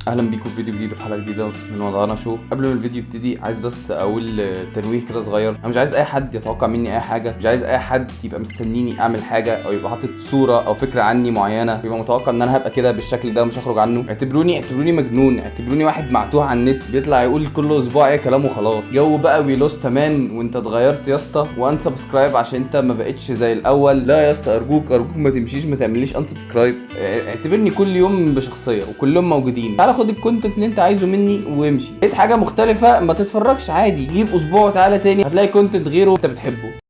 اهلا بيكم في فيديو جديد، في حلقة جديدة من وضعنا شو. قبل ما الفيديو يبتدي عايز بس اقول تنويه كده صغير. انا مش عايز اي حد يتوقع مني اي حاجه، مش عايز اي حد يبقى مستنيني اعمل حاجة او يبقى حاطط صوره او فكرة عني معينة، يبقى متوقع ان انا هبقى كده بالشكل ده ومش هخرج عنه. اعتبروني مجنون، اعتبروني واحد معتوه على النت بيطلع يقول كل اسبوع اي كلام وخلاص. جو بقى we lost a man وانت اتغيرت يا اسطى و unsubscribe عشان انت ما بقتش زي الاول. لا يا اسطى، ارجوك ارجوك ما تمشيش، ما تعمليش unsubscribe. اعتبرني كل يوم بشخصية وكلهم موجودين. تعالى خد ال content اللي انت عايزه مني وامشي. لقيت حاجة مختلفة ما تتفرجش عادي، جيب اسبوع وتعالى تاني هتلاقي content غيره انت بتحبه.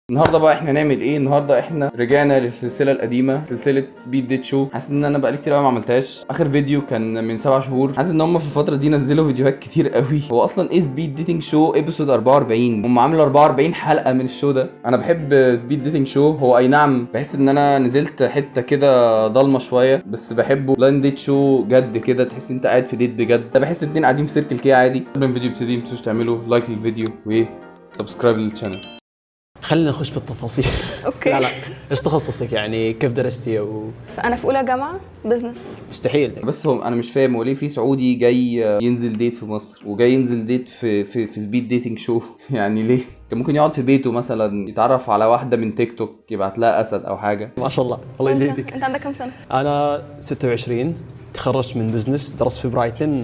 النهارده بقى احنا نعمل ايه؟ النهارده احنا رجعنا للسلسلة القديمه، سلسلة speed date show. حاسس ان انا بقالي كتير قوي ما عملتهاش. اخر فيديو كان من 7 شهور. حاسس ان هم في الفترة دي نزلوا فيديوهات كتير قوي. هو اصلا ايه speed dating show episode 44؟ هم عملوا 44 حلقة من ال show ده. انا بحب speed dating show. هو اي نعم بحس ان انا نزلت حتة كده ضلمة شوية بس بحبه. blind date show جد كده، تحس انت قاعد في date بجد. انا بحس اتنين قاعدين في Circle K عادي. قبل ما الفيديو يبتدي ما تنسوش تعملوا like للفيديو و subscribe لل channel. خلينا نخش في التفاصيل. okay. لا لا، ايش تخصصك؟ يعني كيف درستي او انا في اولى جامعه business. مستحيل. بس هو انا مش فاهم هو ليه في سعودي جاي ينزل date في مصر وجاي ينزل date في speed dating show؟ يعني ليه؟ كان ممكن يقعد في بيته مثلا، يتعرف على واحدة من تيك توك، يبعت لها اسد او حاجه. ما شاء الله، الله يزيدك. انت عندك كم سنه؟ انا 26، تخرجت من business، درست في برايتون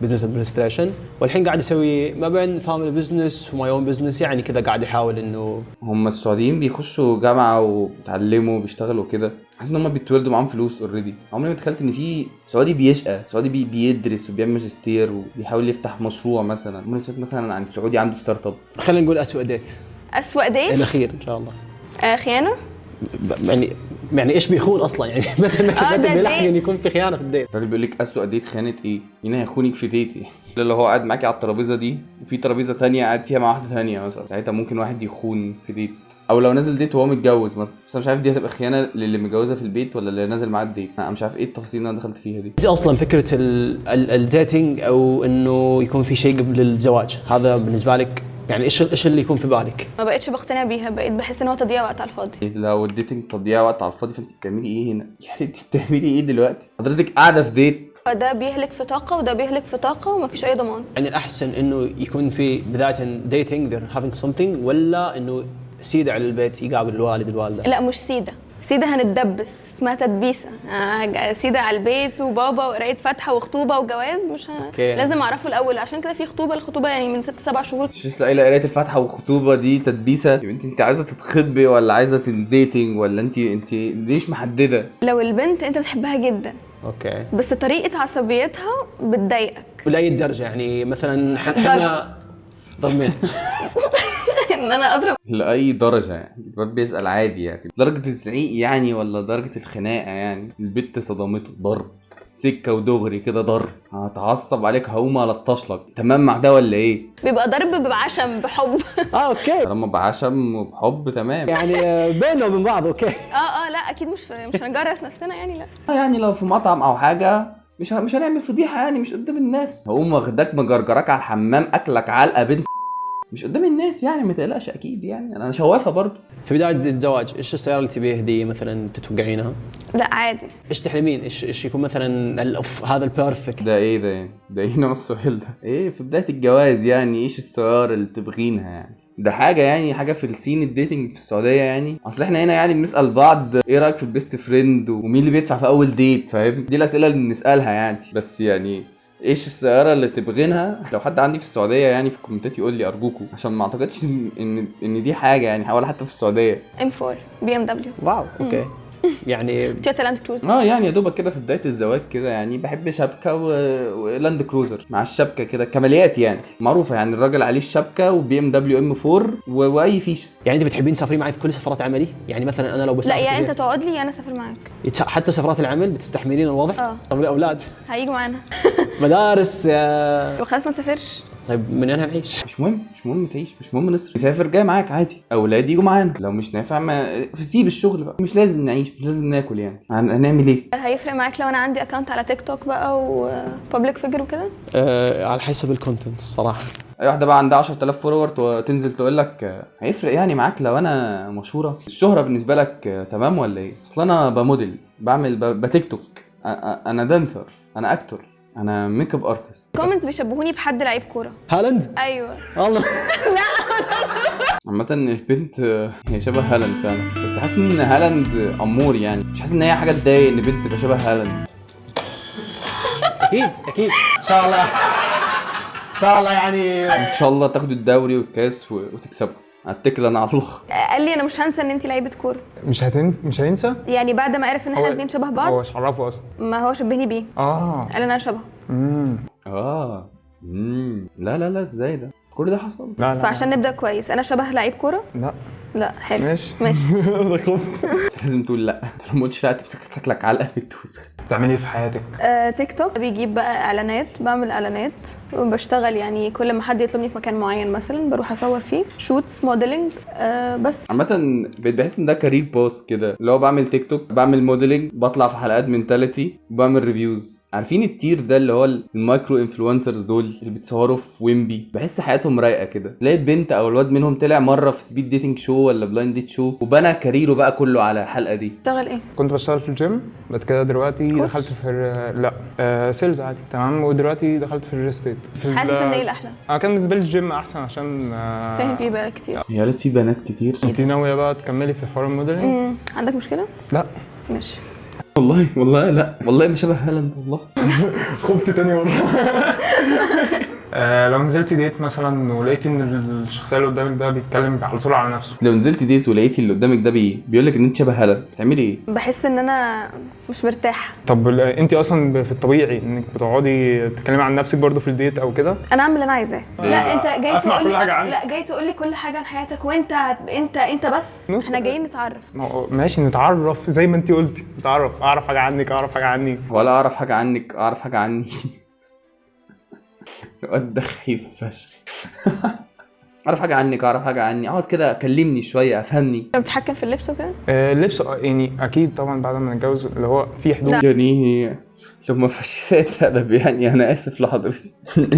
business administration، والحين قاعد اسوي ما بين family business و my own business، يعني كذا قاعد احاول انه هم السعوديين بيخشوا جامعه وبيتعلموا وبيشتغلوا كده، حاسس ان هم بيتولدوا معاهم فلوس already. عمري ما تخيلت ان في سعودي بيشقى، سعودي بيدرس وبيعمل ماجستير وبيحاول يفتح مشروع مثلا. عمري ما سمعت مثلا عن سعودي عنده startup. خلينا نقول اسوء date. اسوأ date؟ الاخير ان شاء الله. آه، خيانه. يعني ايش بيخون اصلا؟ يعني متى آه، متى ده بيلحق date. ان يكون في خيانة في ال date؟ الراجل بيقول لك اسوء date، خيانة ايه؟ مين هيخونك في date يعني؟ اللي هو قاعد معاكي على الترابيزة دي وفي ترابيزة تانية قاعد فيها مع واحدة تانية مثلا، ساعتها ممكن واحد يخون في date. او لو نازل date وهو متجوز مثلا، بس انا مش عارف دي هتبقى خيانة للي متجوزة في البيت ولا اللي نازل معاه ال date. انا مش عارف ايه التفاصيل اللي انا دخلت فيها دي. دي اصلا فكرة ال dating او انه يكون في شيء قبل الزواج، هذا بالنسبة لك يعني ايش اللي يكون في بالك؟ ما بقتش بقتنع بيها، بقيت بحس ان هو تضييع وقت على الفاضي. لو ال dating تضييع وقت على الفاضي فانت بتعملي ايه هنا؟ يعني انت بتعملي ايه دلوقتي؟ حضرتك قاعدة في date. فده بيهلك في طاقة وده بيهلك في طاقة ومفيش اي ضمان. يعني الاحسن انه يكون في بداية dating، they're having something، ولا انه سيده على البيت يقابل الوالد الوالده؟ لا، مش سيده. سيده هنتدبس، اسمها تدبيسه. سيده على البيت وبابا وقرايه فاتحة وخطوبه وجواز، مش okay. لازم اعرفه الاول. عشان كده في خطوبه، الخطوبة يعني من 6 7 شهور. مش لسه قايله قرايه الفاتحة والخطوبه دي تدبيسه؟ يا بنتي انت عايزه تتخطبي ولا عايزه dating ولا انت ليش محدده؟ لو البنت انت بتحبها جدا بس طريقه عصبيتها بتضايقك. لاي درجه يعني مثلا؟ احنا ضرب مين؟ ان انا اضرب. لأي درجة يعني؟ الواد بيسأل عادي، يعني درجة الزعيق يعني ولا درجة الخناقة؟ يعني البت صدمته ضرب سكة ودغري كده ضرب، هتعصب عليك هقوم الطش لك، تمام مع ده ولا ايه؟ بيبقى ضرب بعشم، بحب. اه okay. طالما بعشم وبحب تمام. يعني بيننا وبين بعض، okay. اه لا اكيد مش هنجرس نفسنا يعني، لا. يعني لو في مطعم او حاجة مش هنعمل فضيحة، يعني مش قدام الناس هقوم واخدك مجرجرك على الحمام اكلك علقة بنت، مش قدام الناس يعني، ما تقلقش اكيد يعني انا شوافة برضو. في بداية الزواج ايش السيارة اللي تبيها هديه مثلا تتوقعينها؟ لا عادي. ايش تحلمين؟ ايش يكون مثلا الاوف هذا ال perfect؟ ده ايه ده يعني؟ ده ايه نوع السؤال ده؟ ايه في بداية الجواز يعني ايش السيارة اللي تبغينها؟ يعني ده حاجة يعني حاجة في ال scene ال dating في السعودية يعني. اصل احنا هنا يعني بنسأل بعض ايه رأيك في ال best friend ومين اللي بيدفع في اول date، فاهم؟ دي الأسئلة اللي بنسألها يعني. بس يعني ايش السيارة اللي تبغينها؟ لو حد عندي في السعودية يعني في الكومنتات يقول لي ارجوكم، عشان ما اعتقدش ان دي حاجة يعني ولا حتى في السعودية. M4 BMW. wow okay، يعني تويوتا لاند كروزر. اه يعني يا دوبك كده في بداية الزواج كده يعني بحب شبكة ولاند كروزر مع الشبكة كده، كماليات يعني معروفة يعني، الراجل عليه الشبكة و BMW M4 واي فيشه. يعني انت بتحبين تسافرين معي في كل سفرات عملي؟ يعني مثلا انا لو بسافر لا، يا كثير- انت تقعد لي يا انا اسافر معاك. حتى سفرات العمل بتستحملين الوضع؟ اه. طب الاولاد؟ هيجوا معانا. مدارس يبقى خلاص ما سافرش. طيب من وين هنعيش؟ مش مهم، مش مهم تعيش، مش مهم نصرف، نسافر جاي معاك عادي، اولاد يجوا معانا، لو مش نافع ما سيب الشغل بقى، مش لازم نعيش، مش لازم ناكل، يعني هنعمل ايه؟ هيفرق معاك لو انا عندي account على تيك توك بقى و public figure وكده؟ آه، على حسب ال content الصراحه. اي واحدة بقى عندها 10,000 follower تنزل تقول لك هيفرق يعني معاك لو انا مشهوره؟ الشهرة بالنسبة لك تمام ولا ايه؟ اصل انا بموديل، بعمل بتيك توك. انا dancer، انا actor، انا makeup artist. comments بيشبهوني بحد لعيب كورة. هالاند؟ ايوه. الله. عامة البنت هي شبه هالاند فعلا، بس حاسس ان هالاند امور يعني، مش حاسس ان هي حاجة تضايق ان بنت تبقى شبه هالاند. اكيد اكيد، ان شاء الله ان شاء الله يعني. ان شاء الله تاخدوا الدوري والكاس وتكسبوا. اتكل انا على الله. قال لي انا مش هنسى ان انت لعيبة كورة. مش هتنسى؟ مش هينسى؟ يعني بعد ما عرف ان احنا الاثنين شبه بعض. هو مش عرفه اصلا؟ ما هو شبهني بيه. قال انا شبهه. لا لا لا، ازاي ده؟ كل ده حصل؟ لا لا. فعشان نبدا كويس، انا شبه لعيب كورة؟ لا. لا حلو. ماشي ماشي. انا خفت. انت لازم تقول لا، انت لو ما قلتش لا تمسك لك علقه بتوسخ. بتعملي ايه في حياتك؟ تيك توك بيجيب بقى اعلانات، بعمل اعلانات وبشتغل يعني كل ما حد يطلبني في مكان معين مثلا بروح اصور فيه shoots modeling. بس عامة بقيت بحس ان ده career path كده، اللي هو بعمل تيك توك، بعمل modeling، بطلع في حلقات Mentality، وبعمل reviews. عارفين ال tier ده اللي هو ال micro influencers دول اللي بيتصوروا في ويمبي، بحس حياتهم رايقة كده. تلاقي البنت او الواد منهم طلع مرة في speed dating show ولا blind date show وبنى career ه بقى كله على الحلقة دي. بشتغل ايه؟ كنت بشتغل في الجيم، بعد كده دلوقتي coach؟ دخلت في لا sales عادي تمام، ودلوقتي دخلت في ال real estate. حاسس ان ايه الاحلى؟ انا كان بالنسبة لي الجيم احسن عشان فاهم فيه بقى كتير. يا ريت في بنات كتير. انت ناوية بقى تكملي في حوار ال modeling؟ عندك مشكلة؟ لا. ماشي. والله والله لا والله ما شبه هالاند والله. خفت تاني والله. لو نزلتي date مثلا ولقيتي ان الشخصية اللي قدامك ده بيتكلم على طول على نفسه. لو نزلت date ولقيتي اللي قدامك ده بيقول لك ان انت شبه هالاند، بتعملي ايه؟ بحس ان انا مش مرتاحة. طب انت اصلا في الطبيعي انك بتقعدي تتكلمي عن نفسك برضو في ال date او كده؟ انا اعمل اللي انا عايزاه. لا انت جاي اسمع تقول كل حاجة لي عنك. لا جاي تقول لي كل حاجة عن حياتك وانت انت انت بس. احنا جايين نتعرف. ما هو ماشي نتعرف زي ما انت قلتي، نتعرف، اعرف حاجة عنك، اعرف حاجة عني. ولا اعرف حاجة عنك، اعرف حاجة عني. الواد ده خايف فشخ. اعرف حاجة عنك، اعرف حاجة عني، اقعد كده كلمني شوية افهمني. انت بتتحكم في اللبس وكده؟ اللبس يعني اكيد طبعا بعد ما نتجوز اللي هو في حدود. يعني لو ما فيهاش ساعة ادب يعني انا اسف لحضرتك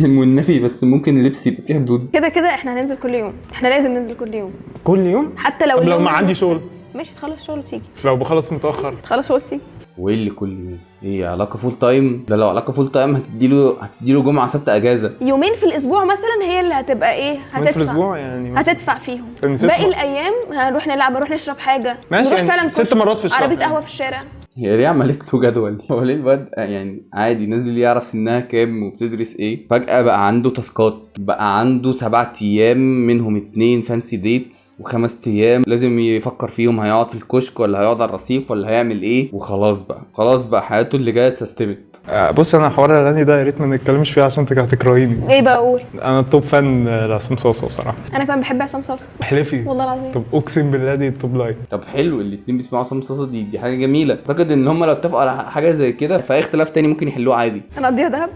والنبي، بس ممكن اللبس يبقى فيه حدود. كده كده احنا هننزل كل يوم، احنا لازم ننزل كل يوم. كل يوم؟ حتى لو طب لو اليوم ما عندي شغل؟ ماشي تخلص شغل وتيجي. لو بخلص متاخر؟ تخلص شغل وتيجي. وايه اللي كل يوم؟ ايه علاقة full time؟ ده لو علاقة full time هتديله جمعه سبت اجازه. يومين في الاسبوع مثلا هي اللي هتبقى ايه؟ هتدفع في الاسبوع يعني هتدفع فيهم. باقي الايام هنروح نلعب، نروح نشرب حاجة، ماشي نروح يعني فعلا 6 مرات في الشهر، عربية قهوة في الشارع. هي ليه عملت له جدول؟ هو ليه الواد يعني عادي نازل يعرف سنها كام وبتدرس ايه، فجأة بقى عنده task ات، بقى عنده 7 ايام منهم 2 fancy dates و5 ايام لازم يفكر فيهم هيقعد في الكشك ولا هيقعد على الرصيف ولا هيعمل ايه، وخلاص بقى خلاص بقى حياته اللي جاية اتسيستمت. بص انا حوار الاغاني ده يا ريت ما نتكلمش فيه عشان انت هتكرهيني. ايه بقى اقول؟ انا top fan لعصام صاصا بصراحة. انا كمان بحب عصام صاصا. احلفي والله العظيم. طب اقسم بالله دي top line. طب حلو، الاتنين بيسمعوا عصام صاصا، دي حاجة جميلة. اعتقد ان هم لو اتفقوا على حاجة زي كده فاي اختلاف تاني ممكن يحلوه عادي. انا اقضيها دهب؟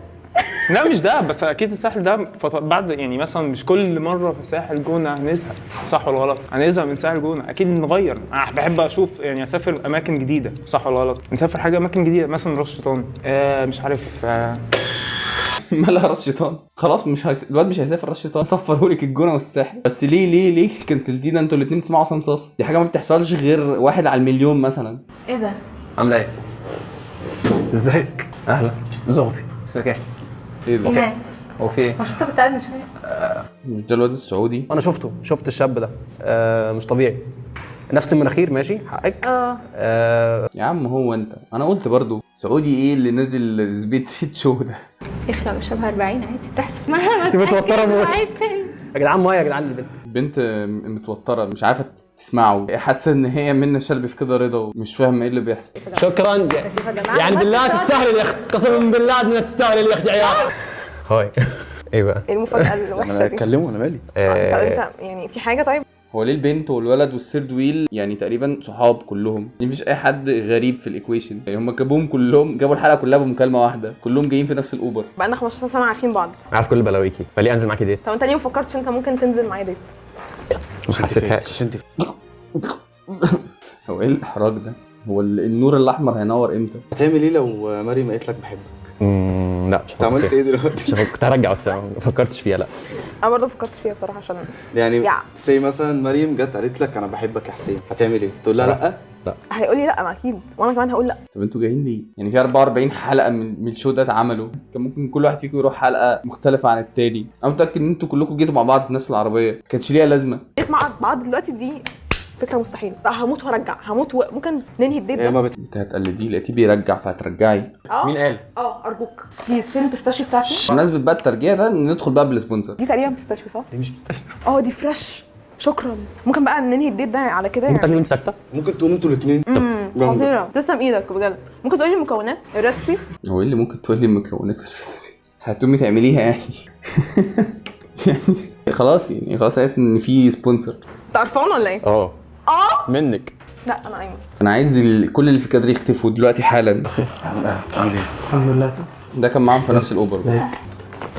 لا مش دهب، بس اكيد الساحل ده بعد يعني مثلا مش كل مرة في ساحل جونة هنزهق، صح ولا غلط؟ هنزهق من ساحل جونة، اكيد نغير. انا بحب اشوف يعني اسافر اماكن جديدة، صح ولا غلط؟ نسافر حاجة اماكن جديدة، مثلا راس شيطان، مش عارف. مالها راس شيطان؟ خلاص مش الواد مش هيسافر راس شيطان، سفرهولك الجونه والساحل. بس ليه ليه ليه كنسلتيه ده؟ انتوا الاثنين بتسمعوا عصام صاصا، دي حاجة ما بتحصلش غير 1 على المليون مثلا. ايه ده؟ عامله ايه؟ ازيك؟ اهلا. زغبي اسمك ايه؟ ايه ده؟ ايناس. هو في ايه؟ مش انت كنت قاعد من شوية؟ مش ده الواد السعودي؟ انا شفت الشاب ده، مش طبيعي، نفس المناخير. ماشي حقك. يا عم هو انت، انا قلت برضو سعودي ايه اللي نزل speed date show ده؟ يخلق مش شبه 40 عادي بتحصل. انت متوترة موت يا جدعان. مية يا جدعان. البنت بنت متوترة مش عارفه تسمعه، حاسه ان هي منى شلبي في كده رضا ومش فاهمه ايه اللي بيحصل. شكرا يعني بالله تستاهل اليخت، قسما بالله انها تستاهل اليخت يا عيال. hi. ايه بقى؟ ايه المفاجأة الوحشة دي؟ اتكلموا انا مالي. انت يعني في حاجة؟ طيب هو ليه البنت والولد وال third wheel يعني تقريبا صحاب كلهم؟ مفيش اي حد غريب في ال equation، يعني هم جابوهم كلهم، جابوا الحلقة كلها بمكالمه واحدة، كلهم جايين في نفس الاوبر. بقالنا 15 سنة عارفين بعض. عارف كل بلاويكي، فليه انزل معاكي date؟ طب انت ليه ما فكرتش انت ممكن تنزل معايا date؟ ما حسيتهاش. عشان انت هو ايه الاحراج ده؟ هو النور الاحمر هينور امتى؟ هتعمل ايه لو مريم قالت لك بحبك؟ لا مش انت عملت ايه دلوقتي؟ مش كنت هرجع بس ما فكرتش فيها. لا انا برضه ما فكرتش فيها بصراحة عشان يعني say مثلا مريم جت قالت لك انا بحبك يا حسين، هتعمل ايه؟ تقول لها لا؟ لا. هيقول لي لا، ما اكيد، وانا كمان هقول لا. طب انتوا جايين ليه؟ يعني في 44 حلقة من ال show ده اتعملوا، كان ممكن كل واحد فيكم يروح حلقة مختلفة عن التاني. انا متاكد ان انتوا كلكم جيتوا مع بعض في نفس العربية، كانش ليها لازمه. date مع بعض دلوقتي دي فكرة مستحيل. لا هموت وارجع، هموت ممكن ننهي ال date هي ده. ما انت هتقلديه، لقيتيه بيرجع فهترجعي. اه مين قال؟ اه ارجوك please. فين ال pistachio بتاعتي؟ بمناسبة بقى الترجيع ده، ندخل بقى بال sponsor. دي تقريبا pistachio صح؟ دي مش pistachio. اه دي fresh. شكرا. ممكن بقى ننهي ال date ده على كده ممكن يعني. تاكلي وانت ساكته؟ ممكن تقوموا انتوا الاثنين. خطيرة، تسلم ايدك بجد. ممكن تقولي المكونات، ال recipe؟ هو ايه اللي ممكن تقولي مكونات ال recipe؟ هتقومي تعمليها يعني؟ يعني خلاص، يعني خلاص عرفت ان في sponsor. انت قرفان ولا ايه؟ اه اه منك. لا انا قايمة. انا عايز كل اللي في كادر يختفوا دلوقتي حالا. عامل ايه؟ الحمد لله. ده كان معاهم في نفس الاوبر.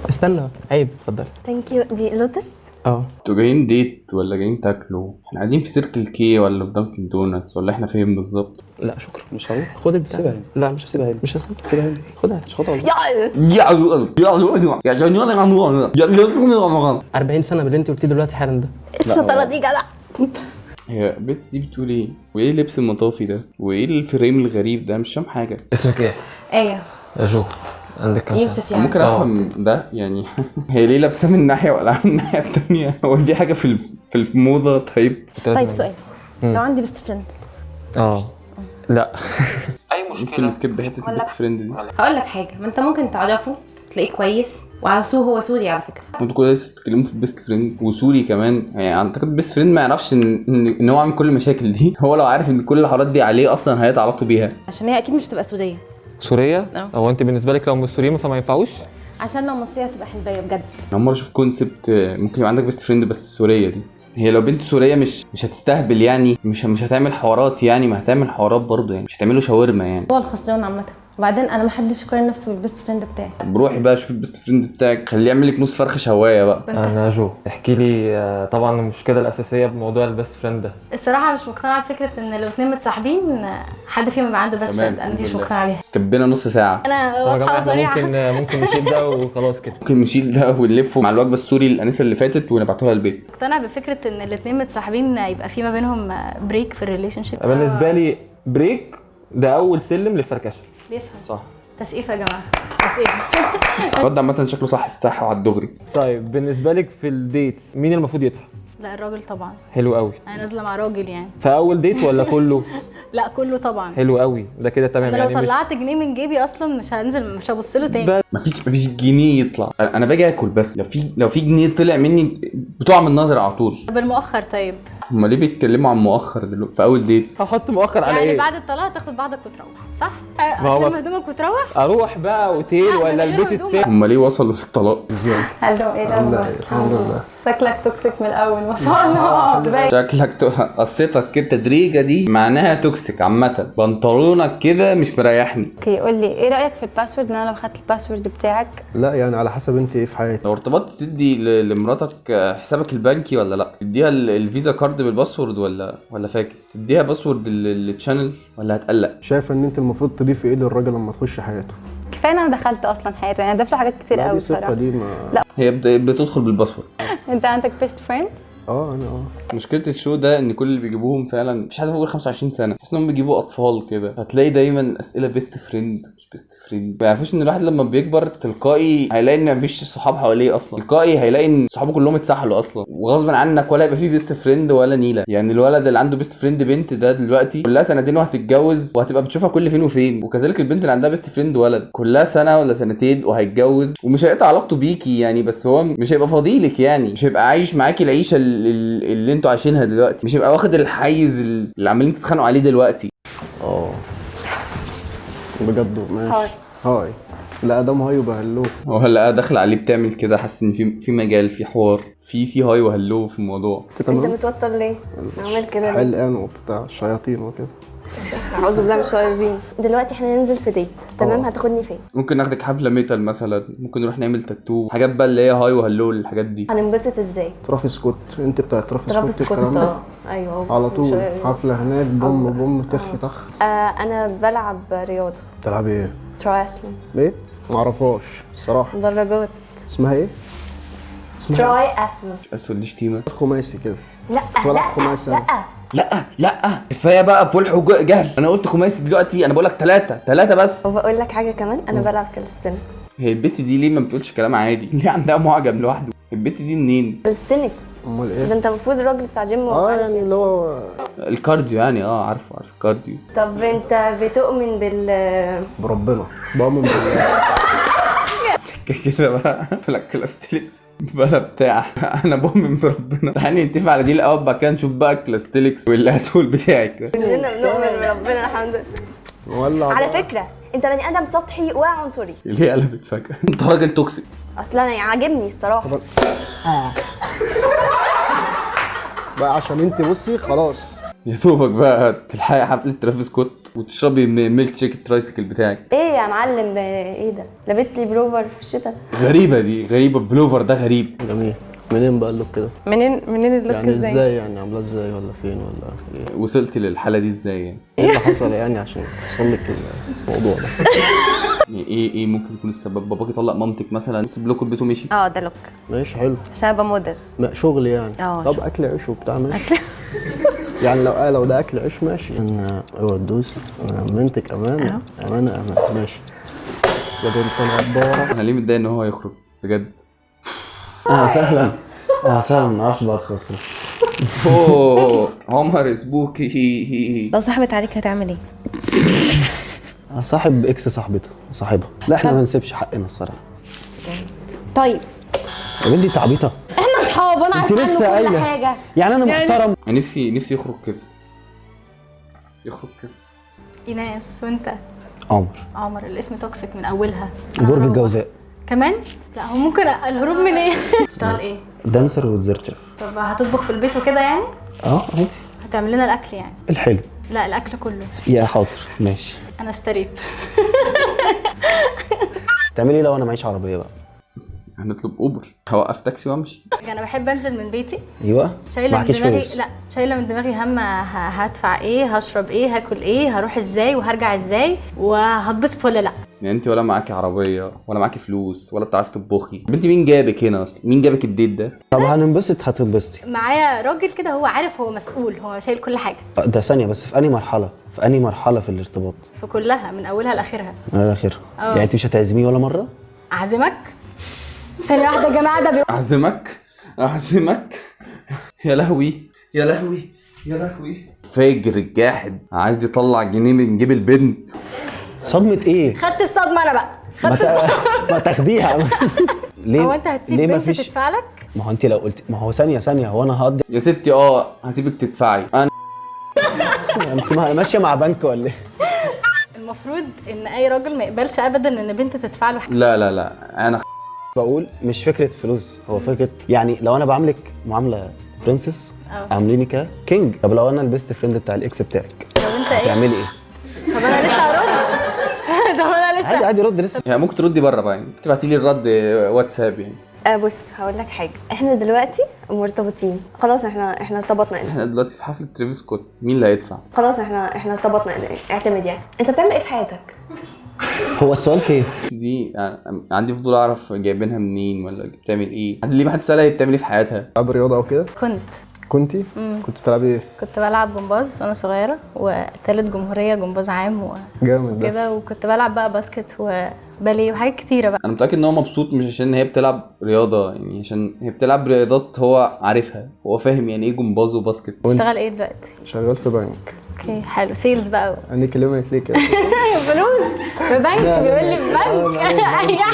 استنى، عيب، اتفضل. thank you. دي لوتس. اه انتوا جايين date ولا جايين تاكلوا؟ احنا قاعدين في Circle K ولا في Dunkin' Donuts ولا احنا فين بالظبط؟ لا شكرا. مش هروح. خد البتاع. سيبها هنا. لا مش هسيبها، مش هسيبها، سيبها هنا. خدها. مش خدها والله. يا 40 سنة باللي انت قلتيه دلوقتي حالا ده. الشطارة دي جدع. هي البت دي بتقول ايه؟ وايه لبس المطافي ده؟ وايه ال frame الغريب ده؟ مش فاهم حاجة. اسمك ايه؟ ايه يا جو، عندك كام سنة؟ يوسف يعني. ممكن افهم ده يعني؟ هي ليه لابسه من ناحية ولا من الناحية التانية؟ هو دي حاجة في الموضة؟ طيب طيب سؤال، لو عندي best friend. اه لا. ممكن ن skip حتة ال best friend دي. هقول لك حاجة، ما انت ممكن تعرفه تلاقيه كويس وعاوزوه، هو سوري على فكرة. انتوا كل لسه بتتكلموا في ال best friend وسوري كمان، يعني اعتقد best friend ما يعرفش ان هو عامل كل المشاكل دي. هو لو عارف ان كل الحوارات دي عليه اصلا هيقطع علاقته بيها. عشان هي اكيد مش تبقى سورية. سورية؟ اه. هو انت بالنسبة لك لو مش سوريين فما ينفعوش؟ عشان لو مصرية هتبقى حلبيه بجد. انا اول مرة اشوف concept ممكن يبقى عندك best friend بس سورية دي. هي لو بنت سورية مش هتستهبل يعني، مش هتعمل حوارات يعني، ما هتعمل حوارات برضه يعني، مش هتعمله شاورما يعني. هو الخسران عامة. وبعدين انا ما حدش يقارن نفسه بال best friend بتاعي. بروحي بقى شوف ال best friend بتاعك، خليه يعمل لك نص فرخة شوايه بقى. انا جو، احكي لي طبعا المشكلة الاساسية بموضوع ال best friend ده. الصراحة مش مقتنعة بفكره ان لو اتنين متصاحبين حد فيهم يبقى عنده best friend، انا دي مش مقتنعة بيها. سكبنا نص ساعة. انا طب يا جماعة واضحة احنا وصريحة. ممكن نشيل ده وخلاص كده. ممكن نشيل ده ونلفه مع الوجبة السوري الانسة اللي فاتت ونبعتوها البيت. مقتنع بفكره ان الاتنين متصاحبين يبقى في ما بينهم break في ال relationship. بالنسبة لي break ده اول سلم للفركشه. بيفهم صح. تسقيف يا جماعة، تسقيف. الواد ده عامة شكله صح الصح وعلى الدغري. طيب بالنسبة لك في ال dates مين المفروض يدفع؟ لا الراجل طبعا. حلو قوي. انا نازله مع راجل يعني. في اول date ولا كله؟ لا كله طبعا. حلو قوي، ده كده تمام. انا يعني لو طلعت جنيه من جيبي اصلا مش هنزل، مش هبص له تاني. مفيش جنيه يطلع. انا باجي اكل بس لو في جنيه طلع مني بتقع من النظر على طول. طب المؤخر؟ طيب هما ليه بيتكلموا عن مؤخر دلوقتي في اول date؟ هحط مؤخر على يعني ايه؟ بعد الطلاق تاخد بعضك وتروح صح؟ ما هو هتلم هدومك وتروح؟ اروح بقى اوتيل ولا البيت التاني؟ هما ليه وصلوا للطلاق ازاي؟ hello، ايه الحمد لله. الحمد لله. شكلك toxic من الاول ما شاء الله. شكلك قصتك كده التدريجه دي معناها toxic عامة، بنطلونك كده مش مريحني. okay قول لي ايه رايك في ال password؟ ان انا لو خدت ال password بتاعك. لا يعني على حسب انت ايه في حياتك. لو ارتبطت تدي لمراتك حسابك البنكي ولا لا؟ تديها ال Visa card بال password ولا فاكس؟ تديها password لل channel ولا هتقلق؟ شايفه ان انت المفروض تضيفي ايه للراجل لما تخش حياته؟ كفاية ان انا دخلت اصلا حياته، يعني ضفت حاجات كتير قوي الصراحة. دي ما... لا هي بتدخل بال password. انت عندك best friend؟ اه انا مشكلة ال show ده ان كل اللي بيجيبوهم فعلا مش عايز اقول 25 سنة، تحس انهم بيجيبوا اطفال كده. هتلاقي دايما اسئلة best friend مش best friend. ما يعرفوش ان الواحد لما بيكبر تلقائي هيلاقي ان مفيش صحاب حواليه اصلا، تلقائي هيلاقي ان صحابه كلهم اتسحلوا اصلا، وغصب عنك ولا يبقى فيه best friend ولا نيله. يعني الولد اللي عنده best friend بنت ده دلوقتي كلها سنتين وهتتجوز وهتبقى بتشوفها كل فين وفين، وكذلك البنت اللي عندها best friend ولد كلها سنة ولا سنتين وهيتجوز ومش هيقطع علاقته بيكي يعني، بس هو مش هيبقى فاضيلك يعني، مش هيبقى عايش معاكي العيشة اللي انتوا عايشينها دلوقتي، مش هيبقى واخد الحيز اللي عمالين تتخانقوا عليه دلوقتي. اه بجد ماشي. hi. لا ادم hi وب hello. هو هلا داخل عليه بتعمل كده، حاسس ان في مجال، في حوار، في hi و hello في الموضوع. انت متوتر ليه؟ عامل كده ليه؟ حلقان وبتاع شياطين وكده. اعوذ بالله من الشيطان الرجيم. دلوقتي احنا ننزل في date، تمام؟ هتاخدني فين؟ ممكن ناخدك حفلة metal مثلا، ممكن نروح نعمل تاتو، حاجات بقى اللي هي hi و hello الحاجات دي. هننبسط ازاي؟ ترافيس سكوت، انت بتاع ترافيس ترافيس سكوت سكوت الكلام ده؟ ايوه على طول حفلة هناك، بوم بوم تخ تخ. انا بلعب رياضة. بتلعبي ايه؟ ترايسلون. ايه؟ معرفهاش الصراحة. دراجات. اسمها ايه؟ تراي اسلون. اسود دي شتيمه. خماسي كده. لا بلعب لا خماسي. لا لا لا، كفاية بقى فلح وجهل. انا قلت خماسي دلوقتي، انا بقول لك ثلاثة بس. وبقول لك حاجة كمان، انا بلعب calisthenics. هي البت دي ليه ما بتقولش كلام عادي؟ ليه عندها معجم لوحده؟ البت دي منين؟ calisthenics. امال ايه؟ ده انت المفروض الراجل بتاع جيم. يعني اللي هو ال cardio يعني. عارفه ال cardio. طب انت بتؤمن بربنا؟ بؤمن بالله. سكة كده بقى، بلا calisthenics بلا بتاع. انا بؤمن بربنا. تعالي نتفق على دي الاول، بعد كده نشوف بقى ال calisthenics والاسول بتاعك ده. كلنا بنؤمن بربنا الحمد لله. على فكرة انت بني ادم سطحي وعنصري. ليه قلبت فجاة؟ انت راجل toxic. اصل انا عاجبني الصراحة بقى، عشان انت بصي خلاص يا دوبك بقى تلحقي حفلة ترافيس سكوت وتشربي milkshake ال tricycle بتاعك. ايه يا معلم؟ ايه ده؟ لابس لي بلوفر في الشتاء. غريبة دي، غريبة البلوفر ده غريب. جميل. منين بقى ال look ده؟ منين ال look يعني ازاي؟ ازاي يعني؟ عامله ازاي ولا فين ولا ايه؟ وصلتي للحالة دي ازاي يعني؟ ايه اللي حصل يعني عشان يحصل لك الموضوع ده؟ يعني ايه ممكن يكون السبب؟ باباك طلق مامتك مثلا، سيب لكم البيت ومشي؟ ده look. ماشي حلو، عشان ابقى موديل. شغل يعني. طب اكل عيش وبتاع ماشي. يعني لو ده اكل عيش ماشي. انا اوعى تدوسي، انا امنتك امانه امانه امانه. ماشي يا بنت الغداره. انا ليه متضايق ان هو يخرج بجد؟ اهلا وسهلا، ما اعرفش بقى خالص. اوه عمر spooky. لو صاحبت عليك هتعمل ايه؟ صاحب ex صاحبتها صاحبها. لا احنا ما نسيبش حقنا الصراحة. طيب يا بنتي انت عبيطه. احنا اصحاب وانا عارفه عنه كل حاجة يعني. انا محترم. انا نفسي يخرج كده، يخرج كده. ايناس. وانت؟ عمر. عمر الاسم toxic من اولها. برج الجوزاء كمان؟ لا هو ممكن الهروب من ايه؟ تشتغل ايه؟ dancer و dessert chef. طب هتطبخ في البيت وكده يعني؟ عادي. هتعمل لنا الاكل يعني؟ الحلو. لا الاكل كله. يا حاضر ماشي. انا اشتريت. تعملي ايه لو انا معيش عربية بقى؟ هنطلب اوبر، هوقف تاكسي وامشي. انا بحب انزل من بيتي. ايوه. شايله من دماغي فلوس. لا شايله من دماغي هم هدفع ايه، هشرب ايه، هاكل ايه، هروح ازاي وهرجع ازاي، وهتبسط ولا لا. يعني انت ولا معاكي عربية ولا معاكي فلوس ولا بتعرفي تطبخي، بنتي مين جابك هنا اصلا؟ مين جابك ال date ده؟ طب هننبسط. هتنبسطي معايا راجل كده هو عارف، هو مسؤول، هو شايل كل حاجة. ده ثانية بس، في انهي مرحلة؟ في انهي مرحلة في الارتباط؟ في كلها من اولها لاخرها. من اولها لاخرها. يعني انت مش هتعزميه ولا مرة؟ اعزمك؟ ثانية واحدة يا جماعة، ده اعزمك اعزمك. يا لهوي يا لهوي يا لهوي. فاجر الجاحد عايز يطلع جنيه من جيب البنت. صدمة ايه؟ خدت الصدمة انا بقى. خدت الصدمة. ما تاخديها. ليه؟ هو انت هتسيب بنت تدفع لك؟ ما هو انت لو قلت، ما هو ثانية هو انا هقضي يا ستي. هسيبك تدفعي انا. انت ماشية مع بنك ولا ايه؟ المفروض ان اي راجل ما يقبلش ابدا ان بنت تدفع له. لا لا لا، انا بقول مش فكرة فلوس، هو فكرة يعني لو انا بعاملك معاملة princess عامليني ك king. طب لو انا ال best friend بتاع ال ex بتاعك، طب انت ايه؟ هتعملي ايه؟ طب انا لسه هرد. طب انا لسه عادي رد لسه. يعني ممكن تردي بره بقى، يعني تبعتي لي الرد واتساب يعني. بص هقول لك حاجة، احنا دلوقتي مرتبطين خلاص، احنا ارتبطنا. احنا دلوقتي في حفلة ترافيس سكوت، مين اللي هيدفع؟ خلاص احنا ارتبطنا، اعتمد يعني. انت بتعمل ايه في حياتك؟ هو السؤال فين؟ دي يعني عندي فضول اعرف جايبينها منين ولا بتعمل ايه؟ ليه ما حدش سالها هي بتعمل ايه في حياتها؟ بتلعبي رياضة او كده؟ كنتي؟ كنت بتلعبي ايه؟ كنت بلعب جمباز وانا صغيرة، وتالت جمهورية جمباز عام جامد ده وكده، وكنت بلعب بقى basket وباليه وحاجات كتيرة بقى. انا متاكد ان هو مبسوط مش عشان هي بتلعب رياضة، يعني عشان هي بتلعب رياضات هو عارفها، هو فاهم يعني ايه جمباز و basket. بتشتغل ايه دلوقتي؟ شغال في بنك. okay حلو، sales بقى. عينيك لمعت ليه كده؟ فلوس في بنك، بيقول لي في بنك.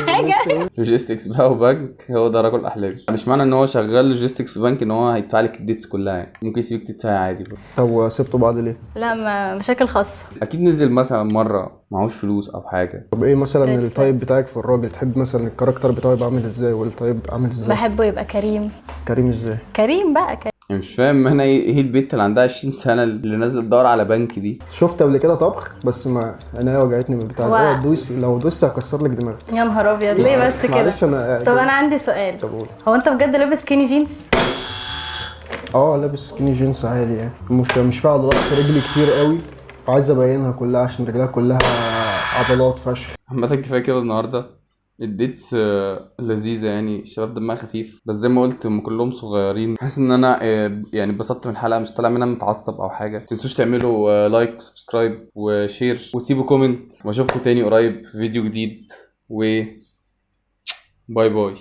اي حاجة. logistics بقى وبنك، هو ده رجل احلامي. مش معنى ان هو شغال logistics في بنك ان هو هيدفع لك ال dates كلها، يعني ممكن يسيبك تدفعي عادي بقى. طب سبتوا بعض ليه؟ لا ما مشاكل خاصة. اكيد نزل مثلا مرة معهوش فلوس او حاجة. طب ايه مثلا ال type بتاعك في الراجل؟ تحب مثلا ال character بتاعه يبقى عامل ازاي وال type عامل ازاي؟ بحبه يبقى كريم. كريم ازاي؟ كريم بقى كريم. يعني مش فاهم انا ايه البنت اللي عندها 20 سنة اللي نازله تدور على بنك دي. شفت قبل كده طبخ بس ما انا وجعتني من البتاع ده. دوسي، لو دوست هكسر لك دماغك. يا نهار ابيض، ليه بس كده؟ معلش انا. طب انا عندي سؤال. طب قول. هو انت بجد لابس skinny jeans؟ لابس skinny jeans عادي يعني، مش فيها عضلات في رجلي كتير قوي، عايز ابينها كلها عشان رجلها كلها عضلات فشخ. عامة كفاية كده النهارده. ال dates لذيذة يعني، الشباب دمها خفيف، بس زي ما قلت هم كلهم صغيرين. حاسس ان انا يعني اتبسطت من الحلقة، مش طالع منها متعصب او حاجة. متنسوش تعملوا like و subscribe و share وتسيبوا comment، واشوفكم تاني قريب في فيديو جديد، و bye bye.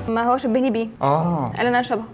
ما هو شبهني بيه. قال انا شبهه.